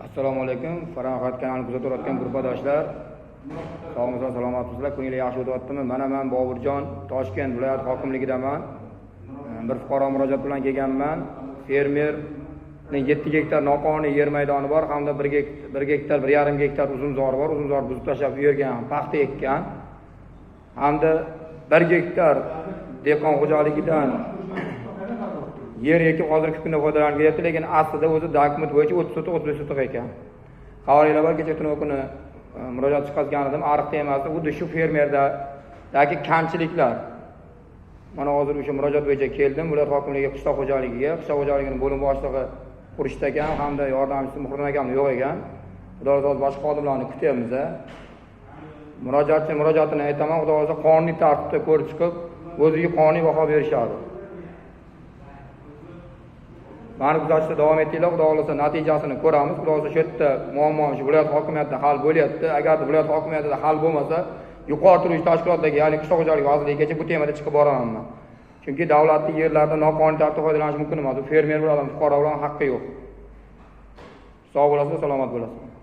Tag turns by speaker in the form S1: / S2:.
S1: Assalomu alaykum, Farg'ona kanalini kuzatayotgan guruhdoshlar. Sog'misizlar, salomatsizlar, ko'ngli yaxshi o'tyaptimi? Mana men Boburjon, Toshkent viloyat hokimligidaman. Bir fuqaro murojaat bilan kelganman. Fermerning 7 gektar noqonuniy yer maydoni bor hamda 1 gektar, 1,5 gektar uzumzori bor. Uzumzor buzib tashlab u yerga ham paxta ekkan. Hamda 1 gektar dehqon xo'jaligidan yer ekib hozirgi kunda foydalanib kelyapti, lekin aslida o'zi dokument bo'yicha 30 sotix, 35 sotix ekan. Xabaringlar bor, kecha tunov kuni murojaat chiqazgan edim, ariq temasi xuddi shu fermerdagi kamchiliklar. Mana hozir o'sha murojaat bo'yicha keldim viloyat hokimligiga, qishloq xo'jaligiga. Qishloq xo'jaligining bo'lim boshlig'i Xurshid akam hamda yordamchisi Muhriddin akam yo'q ekan. Xudo xohlasa boshqa xodimlarni kutyapmiz. Murojaatchi murojaatini aytaman, Xudo xohlasa qonuniy tartibda ko'rib chiqib, o'ziga qonuniy baho berishadi. Mani kuzatishda davom etinglar, Xudo xohlasa natijasini ko'ramiz. Xudo xohlasa shu yerda muammo shu viloyat hokimiyatida hal bo'lyapti. Agar viloyat hokimiyatida hal bo'lmasa, yuqori turuvchi tashkilotlarga, ya'ni qishloq xo'jaligi vazirligigacha bu temada chiqib boraman men. Chunki davlatning yerlaridan noqonuniy tartibda foydalanish mumkin emas. Bu fermer bilan, fuqaro bilan haqqi yo'q. Sog' bo'lasizlar, salomat bo'lasizlar.